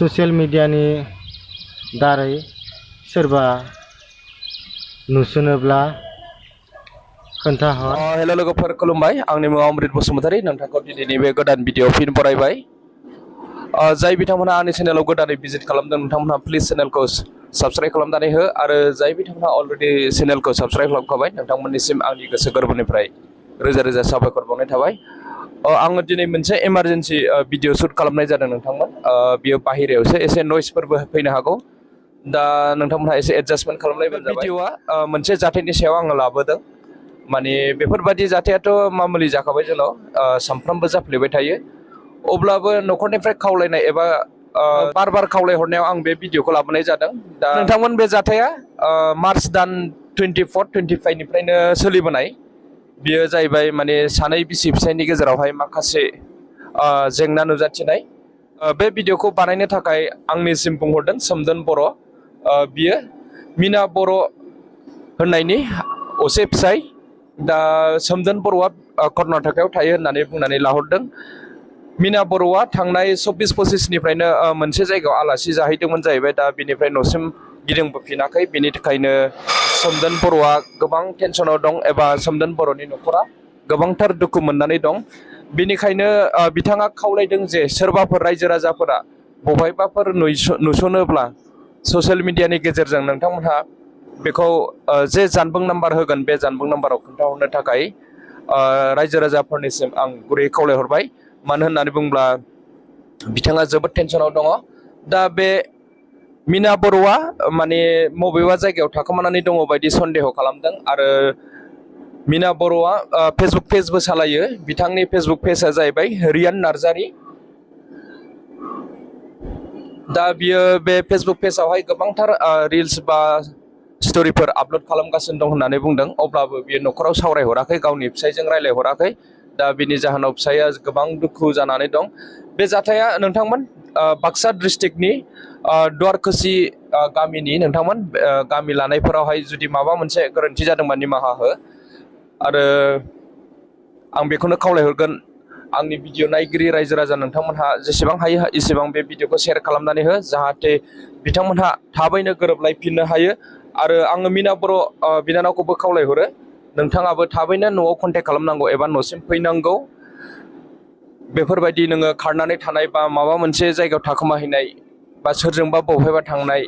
Social मिडियानि दारै सोरबा नुसनोब्ला खोन्थाहर। हेलो लोगोफोर खुलुमबाय, आंनि मुङा अमृत बसुमतारी। नोंथांखौ दिनैनि बे गोदान भिडिअ फिन बरायबाय। जाय बिथांमोना आंनि चेनेलाव गोदानै भिजिट खालामदों नोंथांमोनहा प्लिज चेनेलखौ साबस्क्राइब खालामनानै हो, आरो जाय बिथांमोना अलरेडि चेनेलखौ साबस्क्राइब खालामखाबाय नोंथांमोननिसिम आंनि गोसो गोरबोनिफ्राय रोजा रोजा साबायखर बावनाय थाबाय। आङो दिनै मोनसे इमारजेन्सि भिडिअ शुट खालामनाय जादों नोंथांमोन। बियो बाहेरायावसो एसे नयसफोरबो फैनो हागौ, दा नोंथांमोनहा एसे एडजास्टमेन्ट खालामलायबानो जाबाय। भिडिअआ मोनसे जाथायनि सायाव आङो लाबोदों। माने बेफोरबायदि जाथायाथ' मामुलि जाखाबाय जोंनाव, सानफ्रामबो जाफ्लेबाय थायो। अब्लाबो न'खरनिफ्राय खावलायनाय एबा बार बार खावलायहरनायाव आं बे भिडिअखौ लाबोनाय जादों। दा नोंथांमोन बे जाथाया मार्च दान 24-25निफ्रायनो सोलिबोनाय। बियो जाहैबाय माने सानै बिसि फिसायनि गेजेरावहाय माखासे जेंना नुजाथिनाय। बे भिडिअखौ बानायनो थाखाय आंनिसिम बुंहरदों सोमदोन बर'। बियो मिना बर' होननायनि असे फिसाय। दा सोमदोन बर'आ कर्नाटकायाव थायो होननानै बुंनानै लाहरदों। मिना बर'आ थांनाय 24-25निफ्रायनो मोनसे जायगायाव आलासि जाहैदोंमोन जाहैबाय। दा बिनिफ्राय न'सिम गिदिंबोफिनाखै, बेनि थाखायनो सोमदोन बर'आ गोबां टेनसनाव दं, एबा सोमदोन बर'नि न'खरा गोबांथार दुखु मोननानै दं। बेनिखायनो बिथाङा खावलायदों जे सोरबाफोर रायजो राजाफोरा बबेहायबाफोर नुसनोब्ला ससियेल मिडियानि गेजेरजों नोंथांमोनहा बेखौ जे जानबुं नाम्बार होगोन बे जानबुं नाम्बाराव खोन्थाहरनो थाखाय रायजो राजाफोरनिसिम आं गुरैयै खावलायहरबाय। मानो होननानै बुङोब्ला बिथाङा जोबोद टेनसनाव दङ। दा बे मिना बर'आ माने बबेबा जायगायाव थाखोमानानै दङ बायदि सन्देह खालामदों। आरो मिना बर'आ फेसबुक पेजबो सालायो। बिथांनि फेसबुक पेजआ जाहैबाय रियान नार्जारि। दा बियो बे फेसबुक पेजावहाय गोबांथार रिल्स बा स्ट'रिफोर आपल'ड खालामगासिनो दं होननानै बुंदों। अब्लाबो बियो न'खराव सावरायहराखै, गावनि फिसायजों रायज्लायहराखै। दा बिनि जाहोनाव फिसाया गोबां दुखु जानानै दं। बे जाथाया नोंथांमोन बाक्सा डिस्ट्रिक्टनि दुवारखुसि गामिनि। नोंथांमोन गामि लानायफोरावहाय जुदि माबा मोनसे गोरोन्थि जादोंबा निमाहा हो। आरो आं बेखौनो खावलायहरगोन, आंनि भिडिअ नायगिरि रायजो राजा नोंथांमोनहा जेसेबां हायो एसेबां बे भिडिअखौ शेयार खालामनानै हो, जाहाथे बिथांमोनहा थाबैनो गोरोबलायफिननो हायो। आरो आङो मिना बर' बिनानावखौबो खावलायहरो, नोंथाङाबो थाबैनो न'आव कन्टेक्ट खालामनांगौ एबा न'सिम फैनांगौ। बेफोरबायदि नोङो खारनानै थानाय बा माबा मोनसे जायगायाव थाखोमाहैनाय बा सोरजोंबा बबेहायबा थांनाय,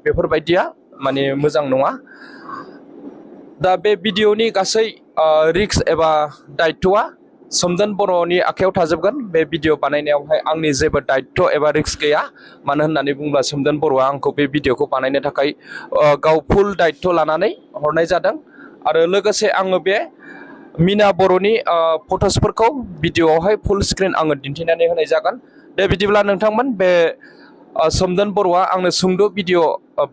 बेफोरबायदिया माने मोजां नङा। दा बे भिडिअनि गासै रिक्स एबा दायथ'आ सोमदोन बर'नि आखायाव थाजोबगोन। बे भिडिअ बानायनायावहाय आंनि जेबो दायथ' एबा रिक्स गैया। मानो होननानै बुङोब्ला सोमदोन बर'आ आंखौ बे भिडिअखौ बानायनो थाखाय गाव फुल दायथ' लानानै हरनाय जादों। आरो लोगोसे आङो बे मिना बर'नि फट'सफोरखौ भिडिअआवहाय फुल स्क्रिन आङो दिन्थिनानै होनाय जागोन। दे बिदिब्ला नोंथांमोन, बे सोमदोन बर'आ आंनो सुंद' भिडिअ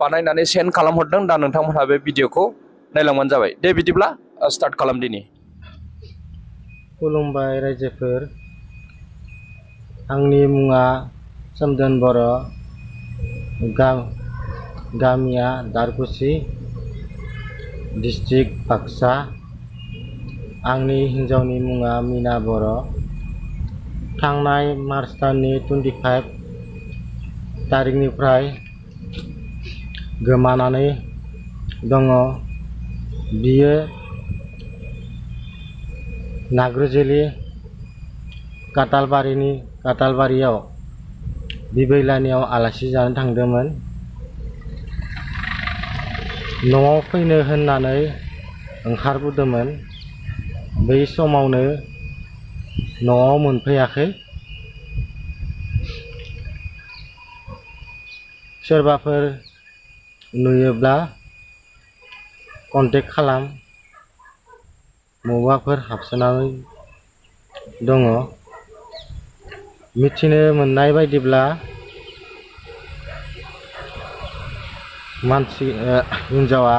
बानायनानै सेन्ड खालामहरदों। दा नोंथांमोनहा बे भिडिअखौ नायलांबानो जाबाय। दे बिदिब्ला स्टार्ट खालामदिनि। खुलुमबाय रायजोफोर, आंनि मुङा सोमदोन बर', गामिया दारकुसि, डिस्ट्रिक्ट बाक्सा। आंनि हिन्जावनि मुङा मिना बर'। थांनाय मार्च दाननि 25 तारिखनिफ्राय गोमानानै दङ। बियो नाग्रोजुलि कातालबारियाव बिबैलानियाव आलासि जानो थांदोंमोन। न'आव फैनो होननानै ओंखारबोदोंमोन। बै समावनो न'आव मोनफैयाखै। सोरबाफोर नुयोब्ला कन्टेक्ट खालाम। बबावबाफोर हाबसोनानै दङ। मिथिनो मोननाय बायदिब्ला हिन्जावा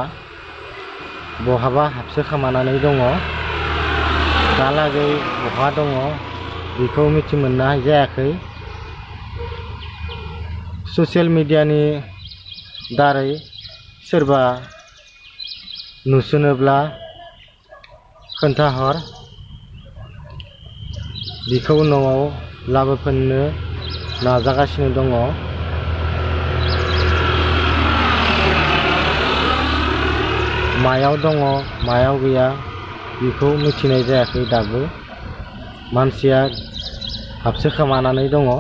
बहाबा हाबसोखामानानै दङ। दालागै बहा दङ बेखौ मिथिमोननाय जायाखै। ससियेल मिडियानि दारै सोरबा नुसनोब्ला खोन्थाहर। बिखौ न'आव लाबोफिननो नाजागासिनो दङ। मायाव दङ मायाव गैया बेखौ मिथिनाय जायाखै दाबो। मानसिया हाबसोखोमानानै दङ।